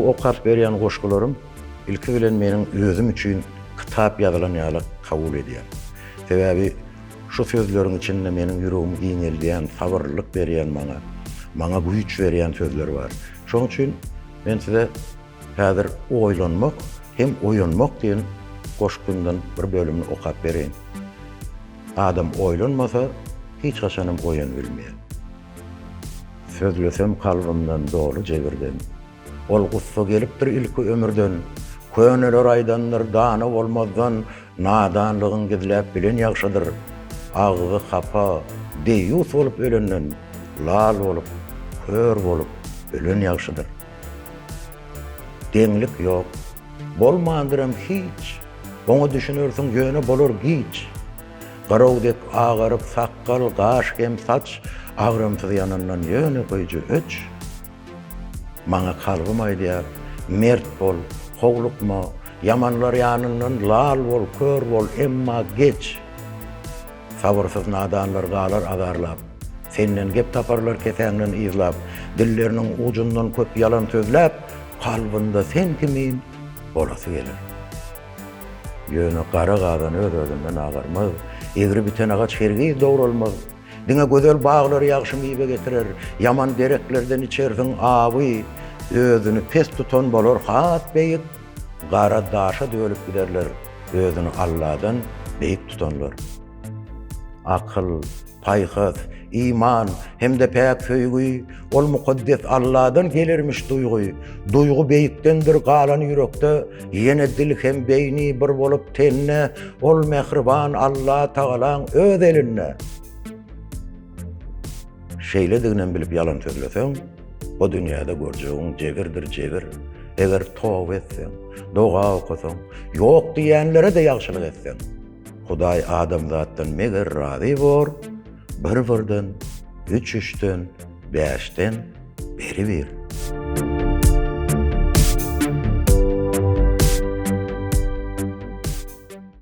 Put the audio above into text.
Bu okap berýän goşgularym ilki bilen meniň özüm üçin kitap ýazylan ýaly kabul edýän. Sebäbi şu sözleriň içinde meniň ýüregimi giňeldýän, sabyrlylyk berýän maňa, maňa güýç berýän sözler bar. Şonuň üçin men size häzir Oýlanmak hem oýanmak diýen goşgymdan bir bölümini okap bereýin. Adam oýlanmasa, hiç haçanam oýanybilmeýär. Sözlesem kalbymdan doly jebirden. Ol gussa gelipdir ilki ömürden. Köneler aýdandyr dana bolmazdan, Nadanlygyň gizläp bilen ýagşydyr. Agzy hapa, deýýus bolup ölenden, Lal bolup, kör bolup ölen ýagşydyr. Deňlik ýok, bolmandyram hiç, Oňa düşünersiň ýöne bolar giç. Gyraw dek agaryp sakgal, gaş hem saç, Agramsyz ýanandan ýönekeýje öç. Maňa kalbym aýdýar, mert bol, howlukma, Ýamanlar ýanyndan lal bol, kör bol, emma geç. Sabyrsyz nadanlar galar azarlap, Senden gep taparlar kesäňden yzlap, Dilleriniň ujundan köp ýalan sözläp, Kalbynda sen kimin bolasy geler. Ýöne gara gazan öz-özünden agarmaz, Egri biten agaç hergiz dogralmaz. Diňe gözel baglar ýagşy miwe getirer, Ýaman dereklerden içersiň awy. Özüni pes tutan bolar has beýik, Gara daşa dölüp giderler özüni Alladan beýik tutanlar. Akyl, paýhas, iman hem-de päk söýgi, ol mukaddes Alladan gelermiş duýgy. Duýgy beýikdendir galan ýürekde, ýene dil hem beýni bir bolup tende, ol mähriban Alla Tagalaň öz elinde. Şeýlediginem bilip ýalan sözleseň, bu dünýäde görjegiň jebirdir jebir. Eger toba etseň, doga okasaň, ýok diýýänlere-de ýagşylyk etseň, Hudaý adamzatdan meger razy bor, bir-birden, üç-üçden, bäşden beri-bir.